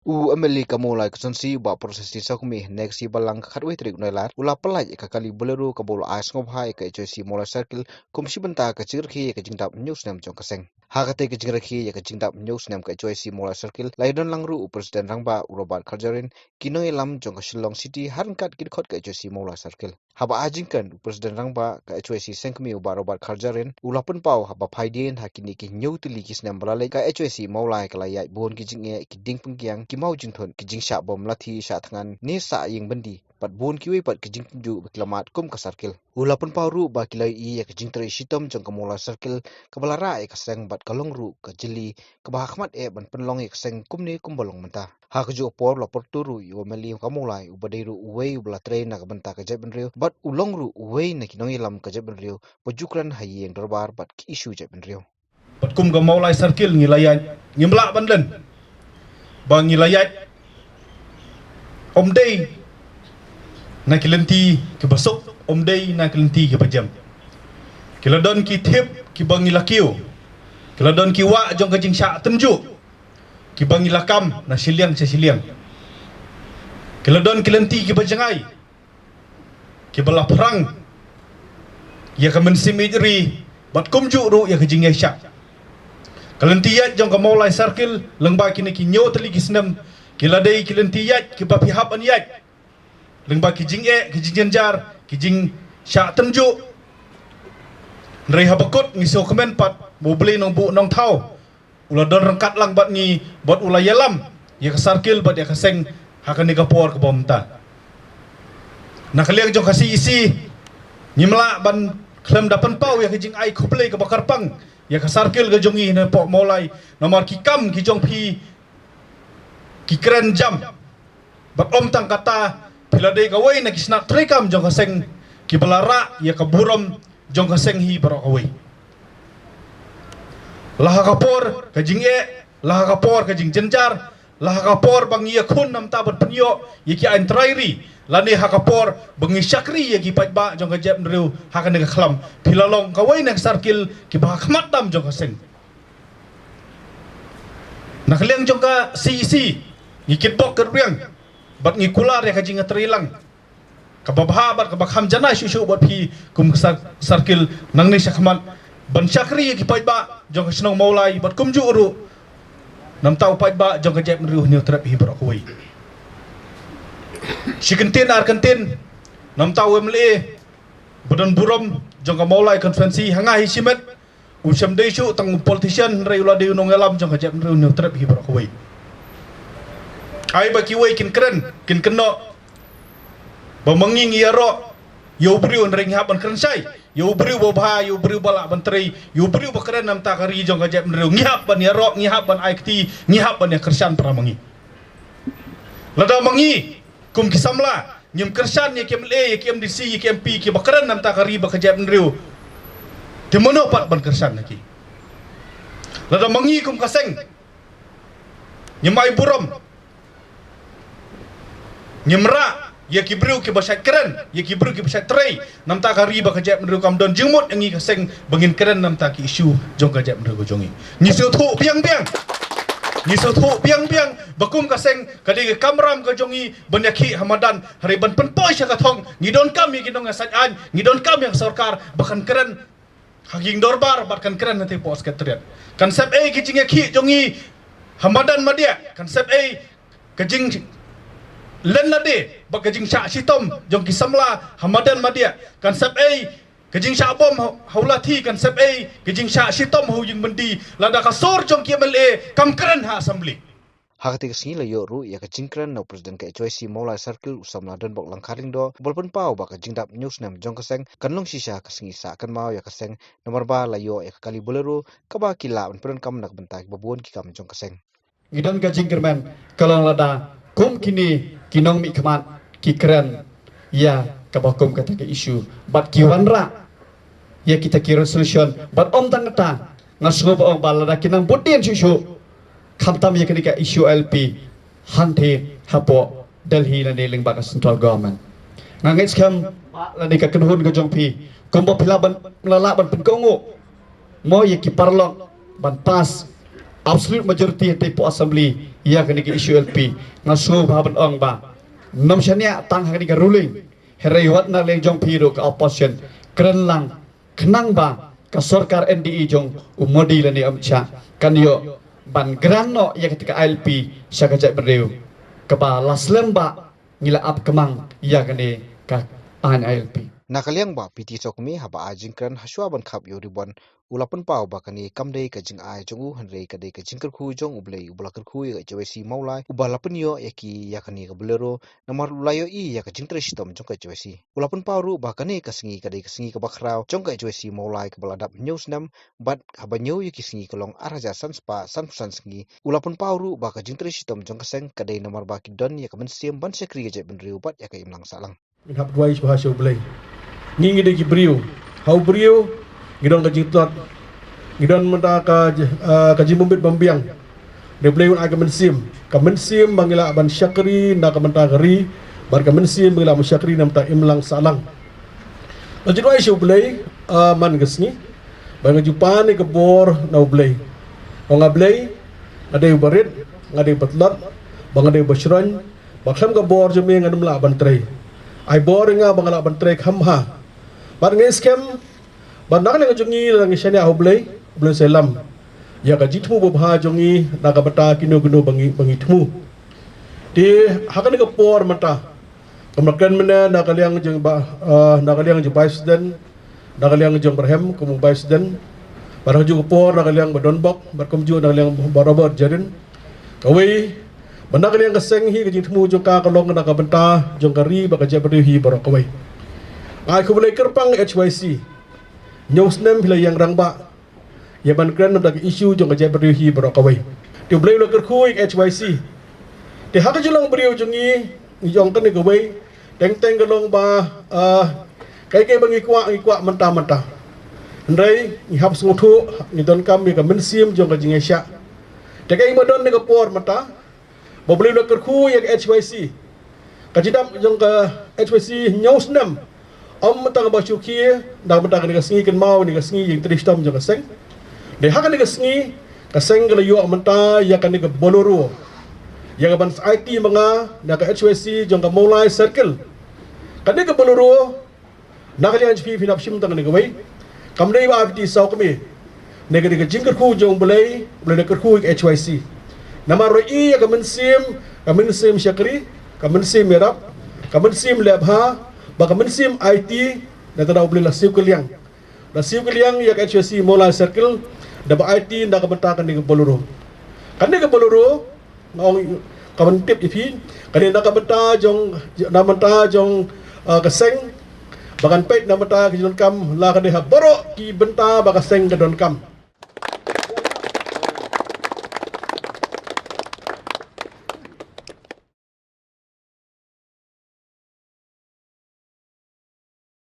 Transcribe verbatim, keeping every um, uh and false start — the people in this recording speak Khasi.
U M L A ka Mawlai Constituency, Bah Protestin Sawkmie, hynne ka sngi Balang ka khatwei tarik u Nailar, u la pyllait ïa ka kali Bolero kaba u la ai sngewbha ïa ka H Y C Mawlai Circle kum shi bynta ka jingrakhe ïa ka jingdap hynñiew snem jong ka seng. Ha katei ka jingrakhe ïa ka jingdap hynñiew snem ka H Y C Mawlai Circle, la ïadon lang ruh u President Rangbah u Robert Kharjahrin, ki nongïalam jong ka Shillong City, ha ryngkat ki dkhot ka H Y C Mawlai Circle. Haba ai jingkren, u President Rangbah ka H Y C Seng Kmie u Bah Robert Kharjahrin u la pynpaw haba phaidien ha kine ki hynñiew tylli ki snem ba la leit, ka H Y C Mawlai ka la ïaid bun ki jingeh, ki dieng pyngkiang, ki maw jingthut, ki jingshah bom lathi shah thngan ne sah ïing byndi, bad bun kiwei pat ki jingtynjuh ba ki la mad kum ka circle. U la pynpaw ruh ba ki la ïohi ïa ka jingtrei shitom jong ka Mawlai Circle kaba la rah ïa ka seng bad ka long ruh ka jylli kaba ha khmat eh ban pynlong ïa ka seng kumne kumba long mynta. Ha kajuh ka por la pyrtuh ruh ïa u M L A ka Mawlai uba dei ruh uwei uba la trei na ka bynta ka jaitbynriew bad u long ruh uwei na ki nongïalam ka jaitbynriew ba ju kren ha ïing dorbar bad ki issue jaitbynriew. Bad kum ka Mawlai Circle ngi la ïaid, ngim lah ban len ba ngi la ïaid ym dei na ki lynti kiba suk, ym dei na ki lynti kiba jem. Ki la don ki thep kiba ngi la kiew, ki la don ki wah jong ka jingshah tynjuh kiba ngi la kam na shiliang sha shiliang. Ki la don ki lynti kiba jngai kiba la phrang ïa ka mynsiem ïeit ri bad kumjuh ruh ïa ka jingïaishah. Ka lynti ïaid jong ka Mawlai Circle lyngba kine ki hynñiew tylli ki snem ki la dei ki lynti ïaid kiba phi hap ban ïaid lyngba ki jingeh, ki jingjynjar, ki jingshah tynjuh. Hynrei haba kut ngi sngewkmen pat ba U Blei Nongbuh Nongthaw u la don ryngkat lang bad ngi bad u la ïalam ïa ka circle bad ïa ka seng ha kane ka por kaba mynta. Na ka liang jong ka C E C ngim lah ban khlem da pynpaw ïa ka jingai khublei kaba kyrpang ïa ka circle ka jong ngi na poh Mawlai, namar ki kam ki jong phi ki kren jam. Bad ym tang kata, phi la dei kawei na ki shnat treikam jong ka seng kiba la rah ïa ka burom jong ka seng hi baroh kawei. La ha ka por ka jingeh, la ha ka por ka jingjynjar, la ha ka por ba ngi ïakhun namta ban pynïoh ïa ki aiñ trai ri, lane ha ka por ba ngi shakri ïa ki paidbah jong ka jaitbynriew ha kane ka khlam, phi la long kawei na ka circle kiba ha khmat tam jong ka seng. Na ka liang jong ka C E C ngi kitbok kitrwiang bad ngi kular ïa ka jingïatreilang kaba bha bad kaba kham janai shuh shuh bad phi kum ka sar-, circle nangne shakhmat ban shakri ïa ki paidbah jong ka shnong Mawlai bad kumjuh ruh namta u paidbah jong ka jaitbynriew Hynñiewtrep hi baroh kawei. Shi kyntien ar kyntien, namta u M L A ba don burom jong ka Mawlai constituency ha nga hi shimet, u shem dei shuh tang u politician hynrei u la dei u nongïalam jong ka jaitbynriew Hynñiewtrep hi baroh kawei. Ai ba kiwei kin kren, kin kynnoh ba ma ngi ngi ïaroh ïa u briew hynrei ngi hap ban kren shai ïa u briew ba bha, ïa u briew ba lah ban trei, ïa u briew ba kren namta ka ri jong ka jaitbynriew. Ngi hap ban ïaroh, ngi hap ban ai kti, ngi hap ban ïakyrshan para ma ngi. Lada ma ngi kum ki samla ngim kyrshan ïa ki M L A, ïa ki M D C, ïa ki M P kiba kren namta ka ri bad ka jaitbynriew, te mano pat ban kyrshan ïa ki? Lada ma ngi kum ka seng ngim ai burom, ngim rah ïa ki briew kiba shait kren, ïa ki briew kiba shait trei namta ka ri bad ka jaitbynriew, kam don jingmut ïa ngi ka seng ba ngin kren namta ki issue jong ka jaitbynriew ka jong ngi. Ngi sngewthuh biang biang, ngi sngewthuh biang biang ba kum ka seng ka dei ka kamram ka jong ngi ban ïakhih ha madan, hynrei ban pynpoi sha ka thong ngi donkam ïa ki nongïasaid aiñ, ngi donkam ïa ka sorkar ba kan kren ha ki ïing dorbar bad kan kren hangtei hapoh Secretariat. Kan sep ei ka jingïakhih jong ngi ha madan madiah, kan sep ei ka jinglen lade bad ka jingshah shitom jong ki samla ha madan madiah, kan sep ei ka jingshah bom ha, ha u lathi, kan sep ei ka jingshah shitom ha u ïing byndi lada ka sur jong ki M L A kam kren ha assembly. Ha katei ka sngi la ïoh ruh ïa ka jingkren na u President ka H Y C Mawlai Circle, u samla Donbok Langkha Lyngdoh, uba la pynpaw ba ka jingdap hynñiew snem jong ka seng kan long shisha ka sngi sah kynmaw ïa ka seng, namar ba la ïoh ïa ka kali Bolero kaba ki lah ban pyndonkam na ka bynta kiba bun ki kam jong ka seng. Ngi don ka jingkyrmen ka long lada kum kine ki nongmihkhmat ki kren ïa kaba kum kata ka issue bad ki wanrah ïa kita ki resolution bad ym tang kata, nga sngew ba ong ba lada ki nang bud dien shuh shuh khamtam ïa kane ka issue I L P hangtei hapoh Delhi lane lyngba ka central government. Nga ngeit skhem ba lane ka kynhun ka jong phi kumba phi lah ban, la lah ban pynkohnguh mo ïa ki paralok ban pass absolute majority hangtei hapoh assembly ïa kane ka issue L P. Nga sngew ba ban ong ba ym shaniah tang ha kane ka ruling, hynrei wat na liang jong phi ruh ka opposition, kren lang khnang ba ka sorkar N D A jong u Modi lane Amit Shah kan ïoh ban grant noh ïa kata ka I L P sha ka jaitbynriew kaba la slem ba ngi la ap kmang ïa kane ka aiñ I L P. Na ka liang Bah P T Sawkmie, haba ai jingkren hashwa ban khap ïa u Ribbon, u la pynpaw ba kane kam dei ka jingai jong u, hynrei ka dei ka jingkyrkhu jong U Blei uba la kyrkhu ïa ka H Y C Mawlai, uba la pynïoh ïa ki ïa kane ka Bolero, namar u la ïohi ïa ka jingtrei shitom jong ka H Y C. U la pynpaw ruh ba kane ka sngi ka dei ka sngi kaba khraw jong ka H Y C Mawlai kaba la dap hynñiew snem, bad haba ñiew ïa ki sngi ka long ar hajar san spah sanphew san sngi. U la pynpaw ruh ba ka jingtrei shitom jong ka seng ka dei namar ba ki don ïa ka mynsiem ban shakri ka jaitbynriew bad ïa ka imlang sahlang. Ngin hap duwai shuwa ha U Blei. Ngi ngi dei ki briew. Ha u briew ngi don ka jingtlot. Ngi don mynta ka j-, ah, ka jingbym bit bym biang. Dei U Blei un ai ka mynsiem. Ka mynsiem ba ngi lah ban shakri na ka bynta ka ri, bad ka mynsiem ba ngi lah ban shakri na ka bynta imlang sahlang. Ngi ju duwai sha U Blei, ah, man ka sngi. Ba ngi ju pan ïa ka bor na U Blei. Ong A Blei, nga dei uba rit, nga dei uba tlot, bad nga dei uba shroiñ, ba khlem ka bor jong me ngan ym lah ban trei. Ai bor ïa nga ba nga lah ban trei kham bha. Bad ngi skhem ba na ka liang jong ngi lada ngi shaniah ha U Blei, U Blei un sa ïalam ïa ka jingthmu babha jong ngi na ka bynta kino kino ba ngi, ba ngi thmu. Te ha kane ka por mynta, kumba kren mynne na ka liang jong ba, ah, na ka liang jong Vice President, na ka liang jong Bah Hem kum u Vice President, bad ha kajuh ka por na ka liang Bah Donbok, bad kumjuh na ka liang Bah Robert Jerin. Kawei, ba na ka liang ka seng hi ka jingthmu jong ka ka long na ka bynta jong ka ri bad ka jaitbynriew hi baroh kawei. Nga ai khublei kyrpang H Y C. Hynñiew snem phi la ïeng rangbah ïa ban kren na ka bynta ka issue jong ka jaitbynriew hi baroh kawei. Te U Blei u la kyrkhu ïa ka H Y C. Te ha ka jinglong briew jong ngi, ngi ong kane kawei, teng teng ka long ba, ah, kaei kaei ba ngi kwah, ngi kwah mynta mynta. Hynrei ngi hap sngewthuh, ngi donkam ïa ka mynsiem jong ka jingïaishah. Te kaei ba don ha ka por mynta, ba U Blei u la kyrkhu ïa ka H Y C. Ka jingdap jong ka H Y C hynñiew snem, ym tang ba shu khie na ka bynta kane ka sngi kynmaw, kane ka sngi ïing trei shitom jong ka seng. Dei ha kane ka sngi ka seng ka la ïoh mynta ïa kane ka Bolero, ïa ka ban sa aiti ma nga na ka H Y C jong ka Mawlai Circle. Kane ka Bolero, na ka liang jong phi, phin hap shim tang kane kawei. Kam dei Bah P T Sawkmie. Ne ka dei ka jingkyrkhu jong U Blei, U Blei u la kyrkhu ïa ka H Y C. Namar u ïohi ïa ka mynsiem, ka mynsiem shakri, ka mynsiem ïarap, ka mynsiem leh bha, bad ka mynsiem aiti. Nangta U Blei u la siew kylliang. U la siew kylliang ïa ka H Y C Mawlai Circle da ba aiti na ka bynta kane ka Bolero. Kane ka Bolero, nga ong, ka ban tip ïa phi, ka dei na ka bynta jong, na ka bynta jong, ah, ka seng, ba kan peit na ka bynta ka jingdonkam, la ka dei ha baroh ki bynta ba ka seng ka donkam.